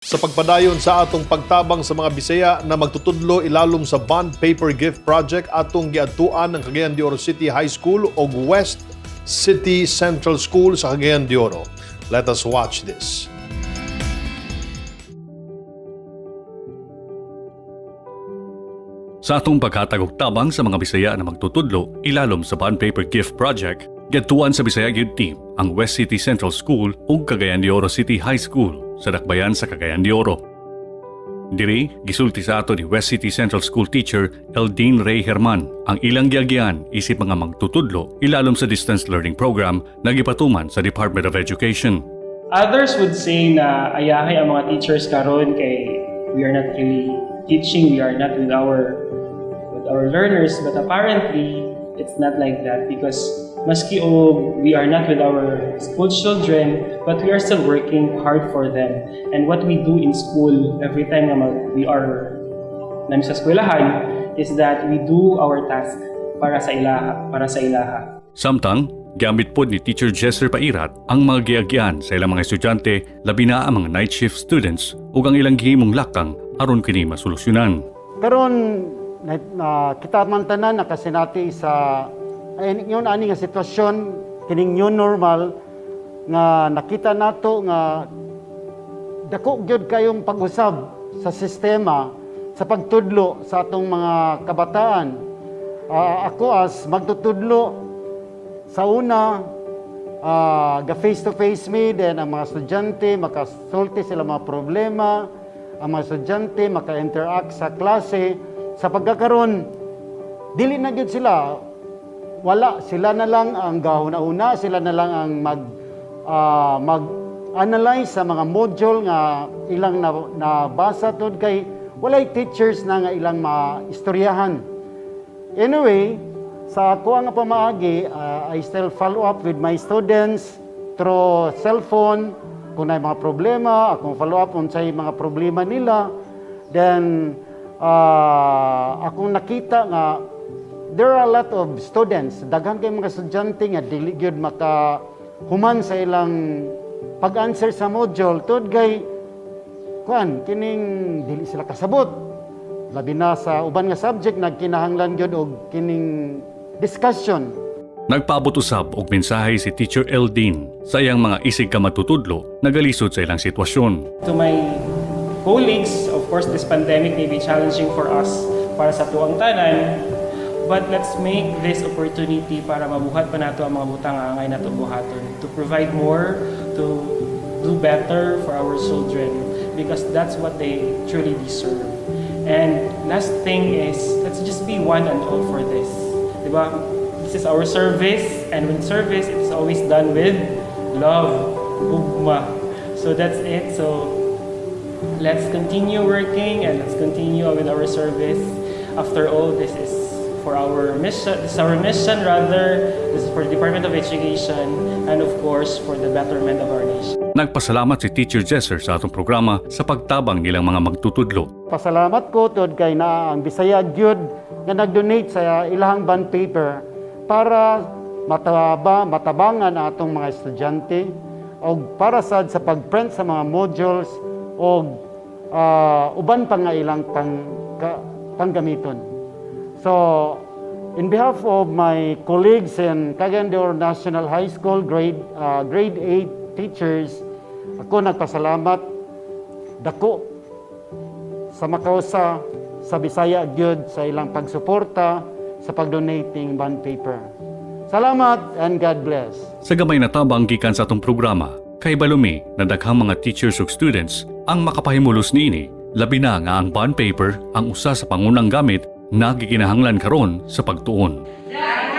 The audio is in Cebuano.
Sa pagpadayon sa atong pagtabang sa mga Bisaya na magtutudlo ilalom sa Bond Paper Gift Project, atong giadtuan ang Cagayan de Oro City High School ug West City Central School sa Cagayan de Oro. Let us watch this. Sa atong paghatag og tabang sa mga Bisaya na magtutudlo ilalom sa Bond Paper Gift Project, giadtuan sa Bisaya Gyud Team ang West City Central School ug Cagayan de Oro City High School sa dakbayan sa Cagayan de Oro. Diri, gisulti sa ato ni West City Central School teacher Eldine Ray Herman ang ilang giagyan isip mga magtutudlo ilalom sa distance learning program na gipatuman sa Department of Education. Others would say na ayahay ang mga teachers karon kay we are not really teaching, we are not with our learners, but apparently it's not like that because maski o we are not with our school children, but we are still working hard for them. And what we do in school every time na we are namin sa eskwelahan is that we do our task para sa ilaha. Samtang, gamit pod ni Teacher Jesser Pairat ang mga giagyan sa ilang mga estudyante, labi na ang mga night shift students ug ang ilang gihimong lakang aron kini masolusyonan. Karon na kita man tanan nakasinati sa ay yun ani nga sitwasyon, kining new normal nga nakita nato nga dako gyud kayong pag-usab sa sistema sa pagtudlo sa atong mga kabataan. Ako as magtutudlo sa una, ga face to face mi, then ang mga estudyante makasulti sila mga problema, ang mga estudyante maka-interact sa klase. Sa pagkakaron, dili na gyud sila, wala sila na lang ang gahuna-una, sila na lang ang mag analyze sa mga module nga ilang na, nabasa tud kay walay teachers na nga ilang maistoryahan. Anyway, sa ako ang pamaagi, I still follow up with my students through cellphone. Kung naay mga problema, akong follow up unsay mga problema nila. Then, akong nakita nga there are a lot of students, daghan kay mga estudyante nga dili gyud maka human sa ilang pag-answer sa module tud kay kuan kining dili sila kasabot, labi na sa uban nga subject nagkinahanglan gyud og kining discussion. Nagpaabot usab og mensahe si Teacher Eldine sa iyang mga isig ka matutudlo nagalisod sa ilang sitwasyon. To my colleagues, of course, this pandemic may be challenging for us, para sa atuang tanan, but let's make this opportunity para mabuhat pa nato ang mga butang nga angay nato buhaton, to provide more, to do better for our children, because that's what they truly deserve. And last thing is, let's just be one and all for this. Diba? This is our service, and when service, it's always done with love, gugma. So that's it. So let's continue working and let's continue with our service. After all, this is for our mission, this is our mission rather, this is for the Department of Education and, of course, for the betterment of our nation. Nagpasalamat si Teacher Jesser sa atong programa sa pagtabang nilang mga magtutudlo. Pasalamat ko tuod kay naa ang Bisaya gyud nga nag-donate sa ilahang bond paper para matabangan ang atong mga estudyante og para sad sa pag-print sa mga modules og uban pa nga ilang panggamiton. So, in behalf of my colleagues in Cagayan de Oro National High School grade 8 teachers, ako nagpasalamat dako sa makausa sa Bisaya gyud sa ilang pagsuporta sa pag-donating bond paper. Salamat and God bless. Sa gamay na tabang gikan sa atong programa, kay balumi na daghang mga teachers ug students ang makapahimulos niini, labi na nga ang bond paper ang usa sa pangunang gamit na gikinahanglan karon sa pagtuon. Daghang